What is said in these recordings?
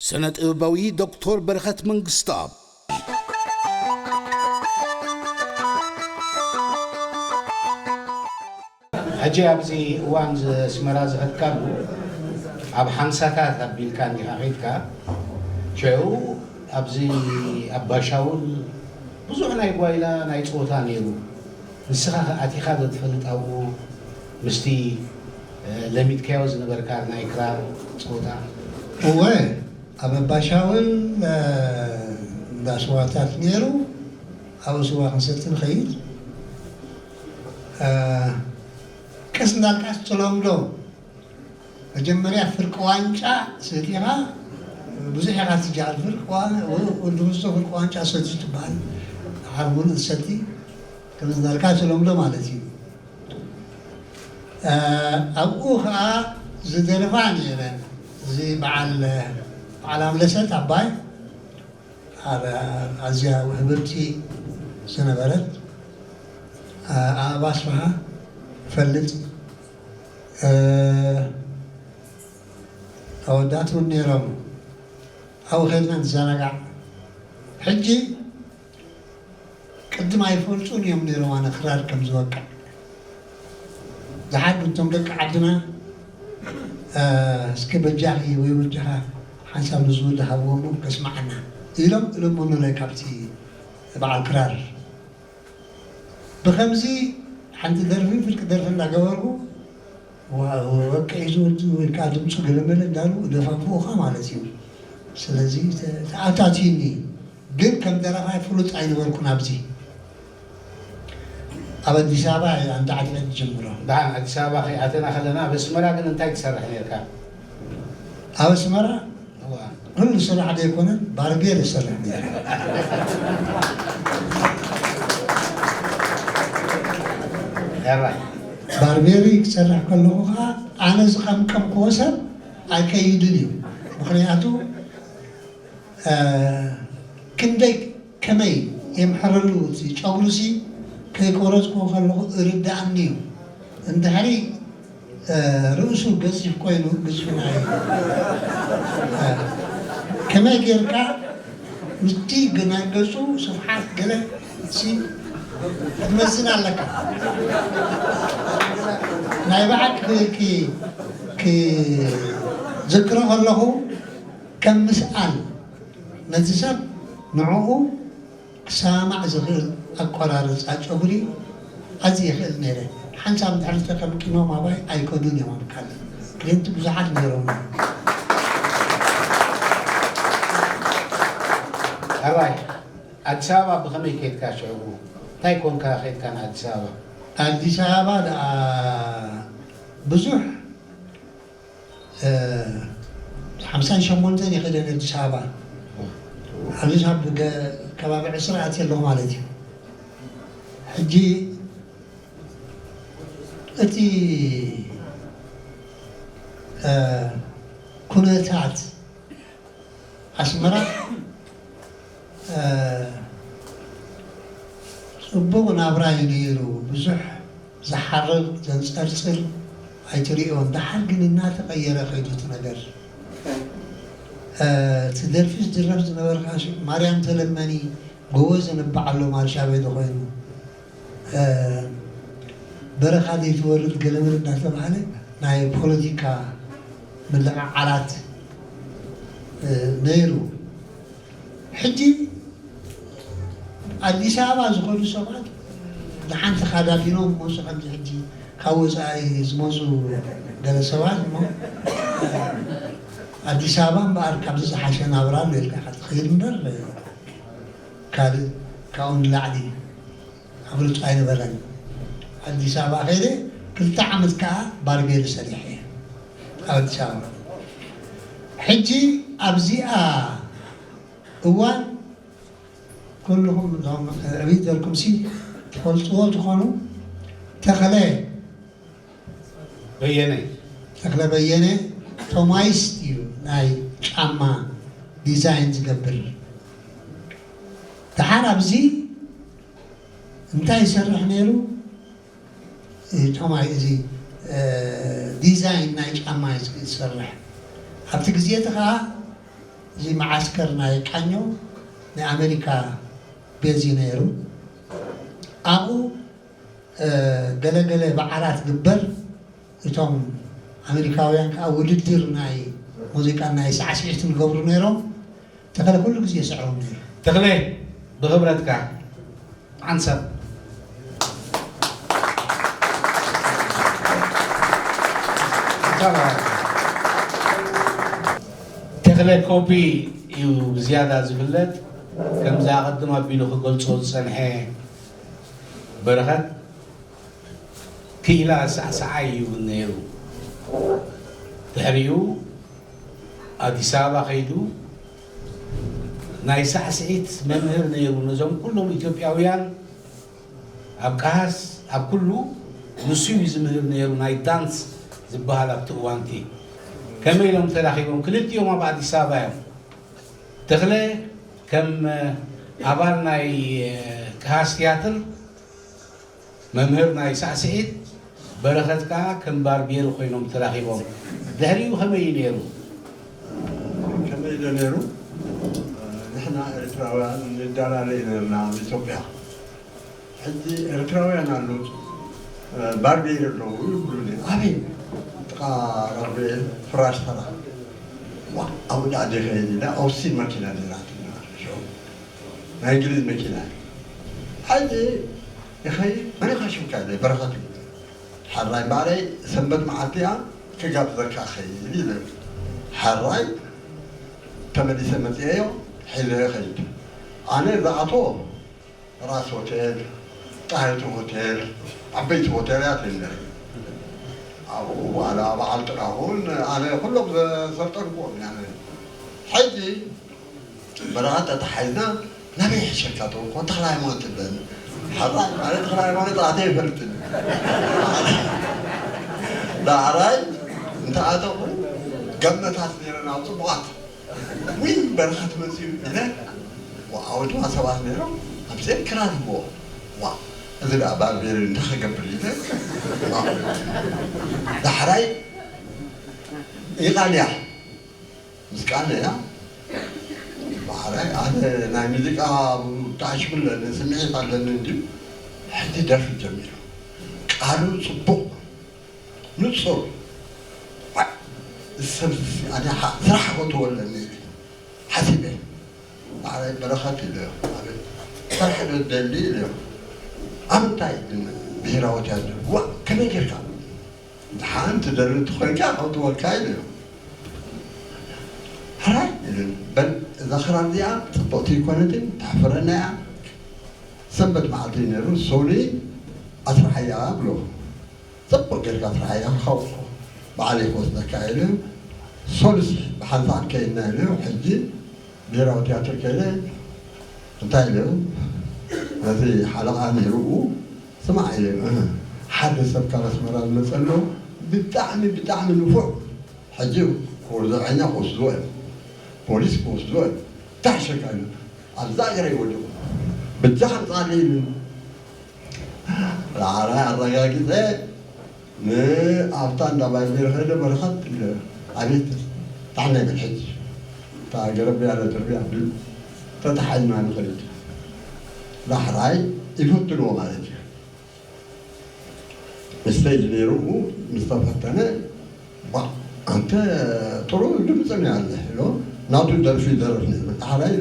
ስነ ጥበባዊ ዶክተር በረኸት መንግስተኣብ። ሕጂ ኣብዚ እዋን ኣስመራ ዝኸድካሉ ኣብ ሓምሳታት ኣቢልካ እንዲኻ ኸይድካ፣ ሽዑ ኣብዚ ኣባሻውል ብዙሕ ናይ ጓይላ ናይ ጸወታ ነይሩ። ንስኻ ከ ኣቲኻ ዶ ትፈልጥ ኣብኡ ምስቲ ለሚድካዮ ዝነበርካ ናይ ክራር ጸወታ? እወ፣ ኣብ ኣባሻውል እንዳ ስዋታት ነይሩ። ኣብኡ ስዋ ክንሰቲ ንኸይድ። ቀስ እንዳልካስ ትለምዶ። መጀመርያ ፍርቂ ዋንጫ ሰቲኻ ብዙሕ ኢኻ ትጀሃል። ፍርቂ ዋ-፣ ወ-፣ ወዲ ኽስቶ ፍርቂ ዋንጫ ሰትዩ ትበሃል። ሓርሙን እሰቲ ከም እንዳልካ ትለምዶ ማለት እዩ። እ፣ ኣብኡ ኸዓ ዝደርፋ ነይረን። እዚ በዓል፣ በዓል ኣምለሰት ኣባይ፣ ኣብ፣ ኣዝያ ውህብቲ ዝነበረት፣ እ፣ ኣበባ ኣስፍሃ ፈልጥ፣ እ፣ ኣወዳት እውን ነይሮም። ኣብኡ ኸድና ንዘናጋዕ። ሕጂ ቅድም ኣይፈልጡን እዮም ነይሮም ኣነ ክራር ከም ዝወቅዕ። ዝሓዱ እቶም ደቂ ዓድና፣ እ፣ እስኪ በጃኺ ወይ በጃኻ ሓንሳብ ንዝወዲ ሃብዎሞ ከስምዓና ኢሎም እለምኑለይ ካብቲ በዓል ክራር። ብኸምዚ ሓንቲ ደርፊ ፍርቂ ደርፊ እንዳገበርኩ ወ-፣ ወ-፣ ወቅዒ ዝወዲ ወይ ከዓ ድምፁ ገለመለ እንዳሉ እደፋፍኡኻ ማለት እዩ። ስለዚ ተ-፣ ተኣታትዩኒ። ግን ከም ደራፋይ ፍሉጥ ኣይነበርኩን ኣብዚ። ኣብ ኣዲስ ኣበባ እየ ኣንዳ ዓድመት ዝጀምሮ። ደሓን ኣዲስ ኣበባ ከይኣተና ከለና ኣብ ኣስመራ ግን እንታይ ትሰርሕ ነርካ? ኣብ ኣስመራ እዋ። ኩሉ ስራሕ ዘይኮነን ባርቤር ይሰርሕ ነይረ። ኤራይ። ባርቤሪ ክሰርሕ ከለኹ ኸዓ ኣነ ዝቐምቀምክዎ ሰብ ኣይከይድን እዩ። ምኽንያቱ፣ እ፣ ክንደይ፣ ከመይ የምሕረሉ እቲ ጨጉሩሲ ከይቆረፅኩ ከለኹ እርዳእኒ እዩ። እንድሕሪ፣ እ፣ ርእሱ ገዚፍ ኮይኑ፣ ግዝፊ ናይ፣ እ፣ ከመይ ጌርካ ምስቲ ናይ ገጹ ስፍሓት ገለ ሲ ክትመዝን ኣለካ። ናይ ብሓቂ ክ-፣ ክ-፣ ክዝክሮ ከለኹ ከም ምስኣል ነቲ ሰብ ንዕኡ ክሰማማዕ ዝኽእል ኣቆራርፃ ጨጉሪ ኣዝየ ይኽእል ነይረ። ሓንሳብ እንድሕር ዝተቀምቂሞም ኣባይ ኣይከዱን እዮም ኣብ ካልእ። ክሊንት ብዙሓት ነይሮም። ኣባይ፣ ኣዲስ ኣበባ ብኸመይ ከይድካ ሽዑ? እንታይ ኮንካ ከይድካ ንኣዲስ ኣበባ? ኣዲስ ኣበባ ደኣ ብዙሕ እ፣ ሓምሳን ሸሞንተን እየ ከይደ ኣዲስ ኣበባ። ኣብዚ ሳብ ገ-፣ ከባቢ ዕስራ ኣትየ ኣለኹ ማለት እዩ። ሕጂ እቲ፣ እ፣ ኩነታት ኣስመራ፣ እ፣ ጽቡቕ ናብራ እዩ ነይሩ። ብዙሕ ዝሓርቕ ዘንጸርጽር ኣይትርእዮን። ደሓር ግን እናተቐየረ ከይዱ እቲ ነገር። እ፣ እቲ ደርፊ ዝድረፍ ዝነበርካ ሽዑ ማርያም ተለመኒ፣ ጎቦ ዘንብዓሎ ማርሻ ቤት ኮይኑ፣ እ፣ በረኻ ዘይትወርድ ገለመለ እናተባህለ ናይ ፖለቲካ ምልዕዓላት፣ እ፣ ነይሩ። ሕጂ ኣዲስ ኣበባ ዝኸዱ ሰባት ንሓንቲ ካዳዲኖም መፁ። ከምዚ ሕጂ ካብ ወፃኢ ዝመፁ ገለ ሰባት እሞ፣ ኣዲስ ኣበባ እምበኣር ካብዚ ዝሓሸ ናብራ ኣሎ ኢልካ ኢኻ ትኸይድ እምበር፣ ካልእ ካብኡ ንላዕሊ ኣፍልጦ ኣይነበረን። ኣዲስ ኣበባ ከይደ ክልተ ዓመት ከዓ ባርቤሪ ሰሪሐ እየ ኣብ ኣዲስ ኣበባ። ሕጂ ኣብዚኣ እዋን ኩልኹም እዞም ዕብይ ዘልኩምሲ ትፈልጥዎ ትኾኑ። ተኽለ በየነ። ተኽለ በየነ ቶማይስት እዩ ናይ ጫማ ዲዛይን ዝገብር። ደሓር ኣብዚ እንታይ ይሰርሕ ነይሩ? እ፣ ቶማይ እዚ፣ እ፣ ዲዛይን ናይ ጫማ እዩ ዝሰርሕ። ኣብቲ ግዜ እቲ ኸዓ እዚ መዓስከር ናይ ቃኘው ናይ ኣሜሪካ ቤዝ እዩ ነይሩ። ኣብኡ ገለገለ በዓላት ግበር፣ እቶም ኣሜሪካውያን ከዓ ውድድር ናይ ሙዚቃን ናይ ሳዕስዒትን ይገብሩ ነይሮም። ተኸለ ኩሉ ግዜ ይስዕሮም ነይሩ። ተኽለ፣ ብኽብረትካ ሓንሳብ። ተኽለ ኮቢ እዩ ብዝያዳ ዝፍለጥ። ከምዚ ኣቐድም ኣቢሉ ክገልጾ ዝጸንሐ በረኸት ክኢላ ሳዕሳዓይ እዩ ነይሩ። ድሕሪኡ ኣዲስ ኣበባ ከይዱ ናይ ሳዕስዒት መምህር ነይሩ። ነዞም ኩሎም ኢትዮጵያውያን ኣብ ቀሃስ ኣብ ኩሉ ንሱ እዩ ዝምህር ነይሩ። ናይ ዳንስ ዝበሃል ኣብቲ እዋንቲ ከመይ ኢሎም ተራኺቦም? ክልቲኦም ኣብ ኣዲስ ኣበባ እዮም። ተኽለ ከም ኣባል ናይ ቀሃስ ትያትር መምህር ናይ ሳዕስዒት፣ በረኸት ከኣ ከም ባርቤሪ ኮይኖም ተራኺቦም። ድሕሪኡ ከመይ እዩ ነይሩ? ከመይ ኢሉ ነይሩ? ንሕና ኤርትራውያን ንዳላለይ ነርና ኣብ ኢትዮጵያ። ሕጂ ኤርትራውያን ኣለዉ፣ ባርቤሪ ኣለዉ ይብሉኒ። ኣበይ? ጥቓ ራጉኤል ፍራሽ ተራ። ዋ፣ ኣብኡ ደኣ ዘይኸይድ ኢለ፣ ኦስቲን መኪና ነይራትና ሽዑ። ናይ እንግሊዝ መኪና እያ። ሕጂ ይኸይድ፣ መን ኢኻ ሽምካ ኢለ፣ በረኸት እዩ። ሓራይ ባዕለይ ሰንበት መዓልቲ እያ ክጋብዘካ ኸይድ ኢለ። ሓራይ ተመሊሰ መፅኤዮ ሒዘ ኸይድ። ኣነ ዝኣትዎ ራስ ሆቴል፣ ጣይቱ ሆቴል፣ ዓበይቲ ሆቴላት እየን። ኣብኡ ዋላ በዓል ጥራሁን ኣነ ኩሎም ዘሰልጠንኩዎም እያ። ሕጂ በረኻ ተተሓሒዝና ናበይ ይሕሸካ ተበልኩ፣ ተኽለ ሃይማኖት ትብለኒ። ሓራይ ማለት ተኽለ ሃይማኖት ኣተ ይፈልጥን። ዳዕራይ እንተኣተኹ ገመታት ነይረን ኣብ ጽቡቓት። ውይ በረኸት መፅዩ ኢለ፣ ወዓው ድማ ሰባት ነይሮም ኣብዚአን ክራር ህቦ። ዋ፣ እዚ ደኣ ባርቤሪ እንታይ ክገብር ኢለ። ዋ። ዳሕራይ ይቓልያ። ምስ ቃልያ ባሕራይ ኣነ ናይ ሙዚቃ ብጣዕሚ ሽጉለኒ ስምዒት ኣለኒ እንድዩ። ሕጂ ደርፊ ጀሚሩ። ቃሉ ጽቡቕ ንጹር። ዋ፣ እዚ ሰብ እዚ ኣነ ሓ-፣ ስራሕ ክእትዎ ኣለኒ ኢለ ሓሲበ። ባዕለይ በረኸት ኢለዮ። ኣቤት፣ ስራሕ ዶ ትደሊ ኢለዮ። ኣብ እንታይ ግን ብሄራዊ ቲያትር? ዋ፣ ከመይ ጌርካ? ደሓን ትደሊ እንተኾይንካ ከእትወልካ ኢለዮ። ሕራይ ኢሉኒ። በል፣ እዛ ክራር እዚኣ ጽብቕቲ ኣይኮነትን፣ ተሕፍረና እያ። ሰንበት መዓልቲ እዩ ነይሩ፣ ሶሊ ኣስርሓያ ብሎ። ጽቡቕ ጌርካ ስርሓያ፣ ሓውኮ ባዕለይ ክወስደካ ኢሉ። ሶሉስ ብሓንሳብ ከይድና ኢሉ። ሕጂ ብሄራዊ ትያትር ከይደ እንታይ ኢሉ? ነቲ ሓለቓ ነይሩኡ፣ ስማዕ ኢሉ፣ "እህ፣ ሓደ ሰብ ካብ ኣስመራ ዝመጸ ኣሎ፣ ብጣዕሚ፣ ብጣዕሚ ንፉዕ። ሕጂ ክወርዶ ዓይና ክወስድዎ እዮም፣ ፖሊስ ክወስድዎ እዮም። እንታይ ሓሸካ?" ኢሉ። ኣብዛ ገረ ይወድቑ። በጃኻ ምጻለይ ኢሉ። ራዕራይ ኣረጋጊጸ ንኣፍታ እንዳ ባንዴር ከይደ በረኸት ኢለ፣ ኣቤት፣ ታሕና ይበል ሕጂ። እታ ገረብ ያለ ጥርቢ ኣብል ተታሓዝና ንኸይድ። ዳሕራይ ይፈትንዎ ማለት እዩ። ምስተ ኢሉ ነይሩ፣ ምስ ተፈተነ፣ "ባ፣ ኣንተ ጥሩ ድምፂ ነው ያለህ" ኢሎ፣ ናቱ ደርፊ ይደርፍ ነይሩ። ዳሕራይ፣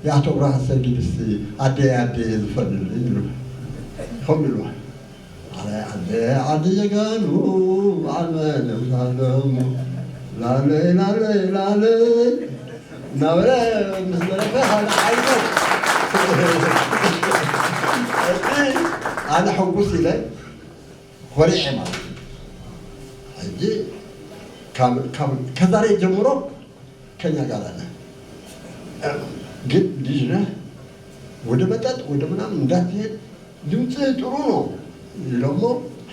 "የኣቶ ብርሃን ሰጊድ እስቲ ኣደይ ኣደይ ዝፈንልኝ" ኢሉ። ከምኡ ኢልዋ። ኣረ ኣደ ዓዲ ጀጋኑ በዓል መን እምሳሎም ላለይ ላለይ ላለይ እናበለ ምስ ደረፈ ሓደ ዓይኑ እቲ ኣነ ሕጉስ ኢለ ኮሪዐ ማለት እዩ። ሕጂ ካብ ካብ ከዛሬ ጀምሮ ከኛ ጋር አለ። ግን ልጅ ነህ፣ ወደ መጠጥ ወደ ምናምን እንዳትሄድ፣ ድምፅህ ጥሩ ነው ይለሞ።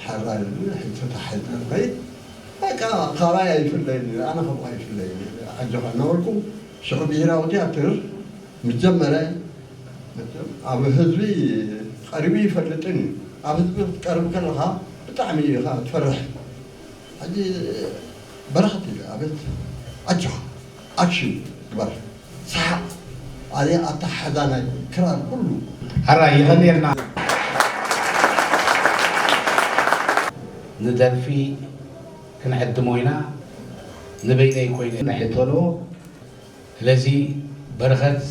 ሐራይ ሕጂ ተታሒዝና ንኸይድ። በቃ ካባይ ኣይፍለይን፣ ኣነ ከምኡ ኣይፍለይን። ኣጆኻ እናበልኩ ሽዑ ብሄራዊ ቲያትር ምስ ጀመረ፣ ኣብ ህዝቢ ቀሪቡ ይፈልጥን እዩ። ኣብ ህዝቢ ክትቀርብ ከለኻ ብጣዕሚ ኢኻ ትፈርሕ። ሕጂ በረኸት ኢለ፣ ኣቤት፣ ኣጆኻ፣ ኣክሽን ግበር። ሳሓቕ፣ ኣዚ ኣተሓዛ ናይ ክራር ኩሉ። ሕራይ የቐንየልና። ንደርፊ ክንዕድሞ ኢና። ንበይነይ ኮይነ ንሕተሎ። ስለዚ በረኸት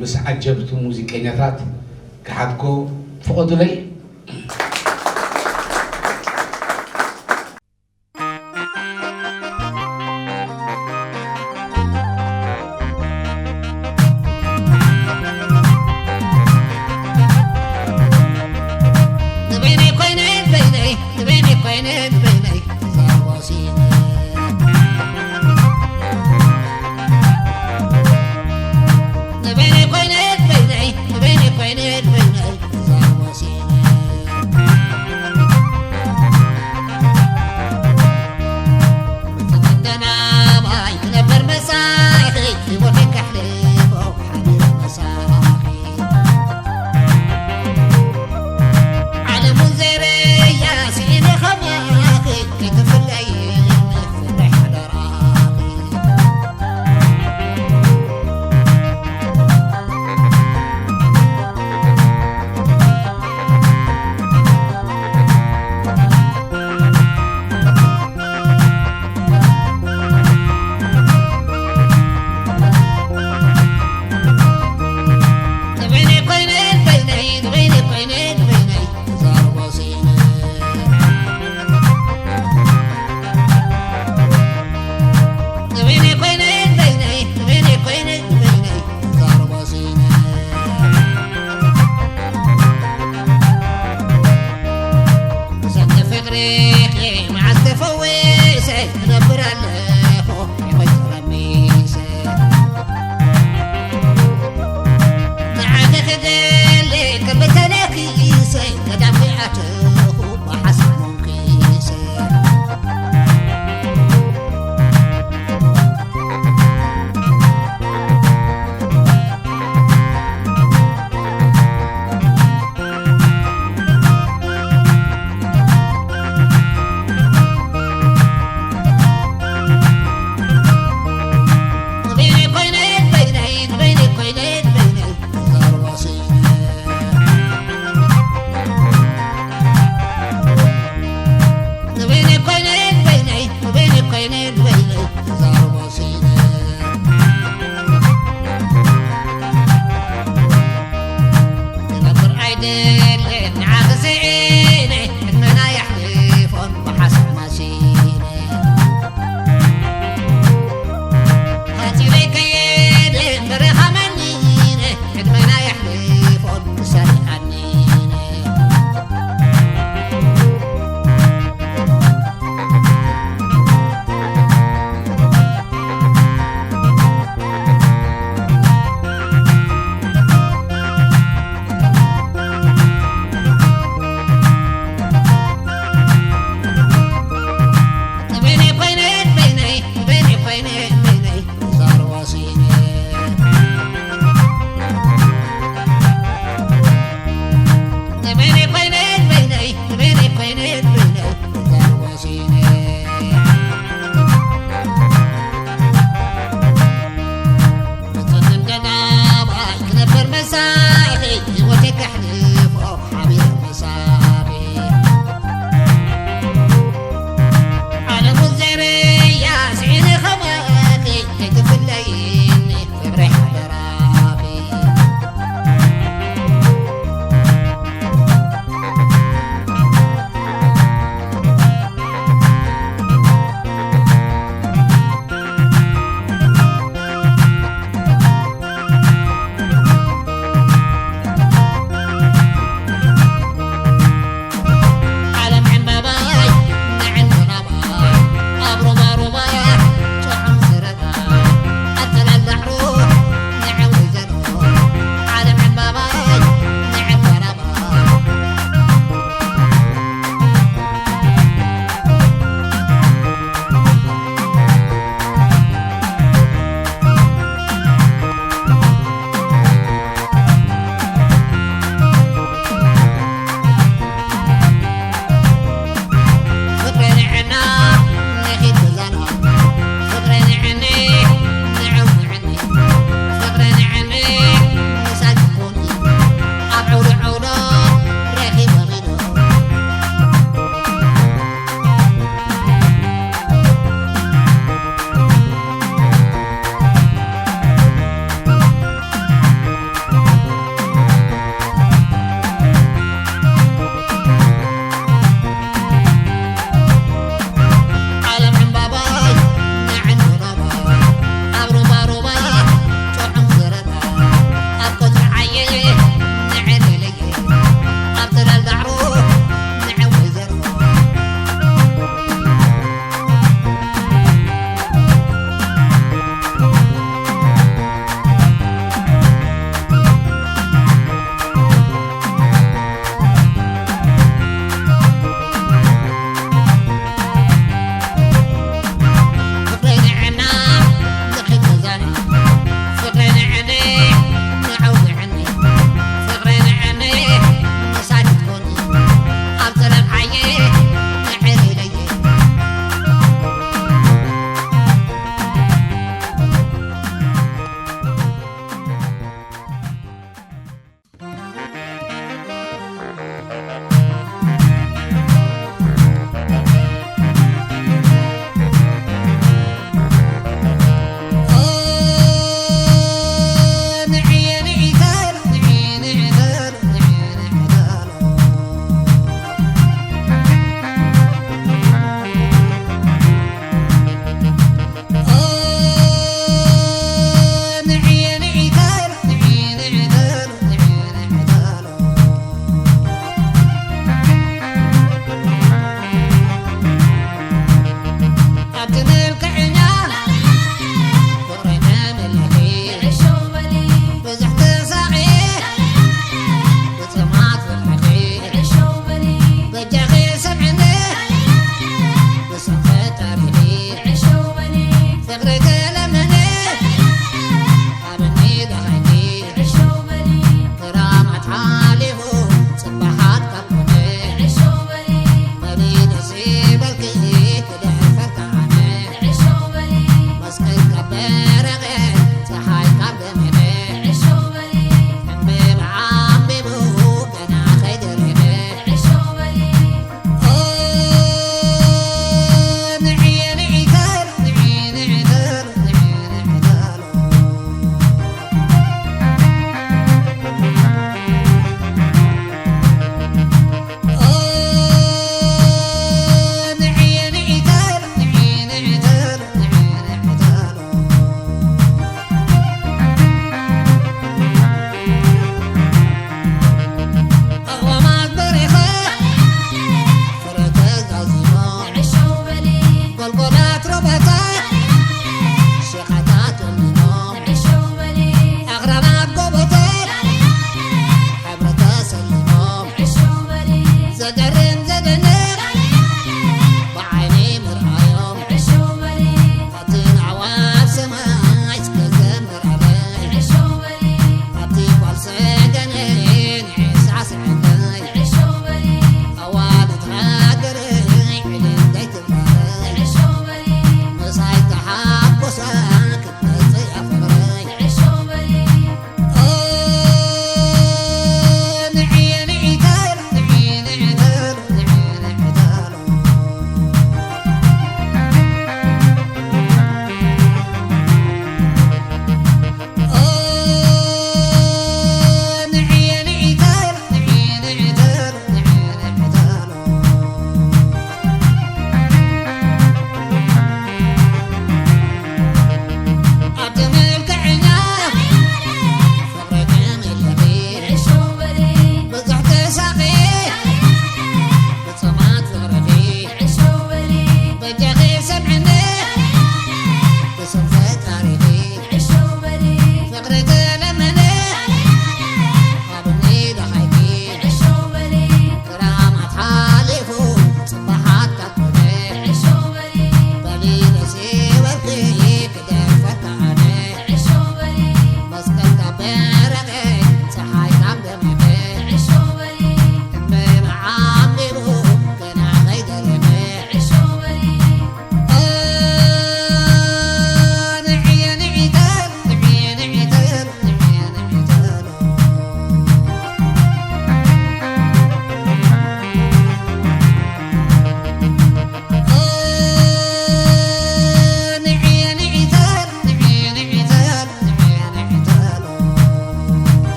ምስ ዓጀብቱ ሙዚቀኛታት ክሓትኮ ፍቐዱለይ። ንበይነይ ኮይነ በይነይ፣ ንበይነይ ኮይነ በይነይ፣ ዛዋሲነ። ንበይነይ ኮይነ በይነይ፣ ንበይነይ ኮይነ በይነይ፣ ዛዋሲነ።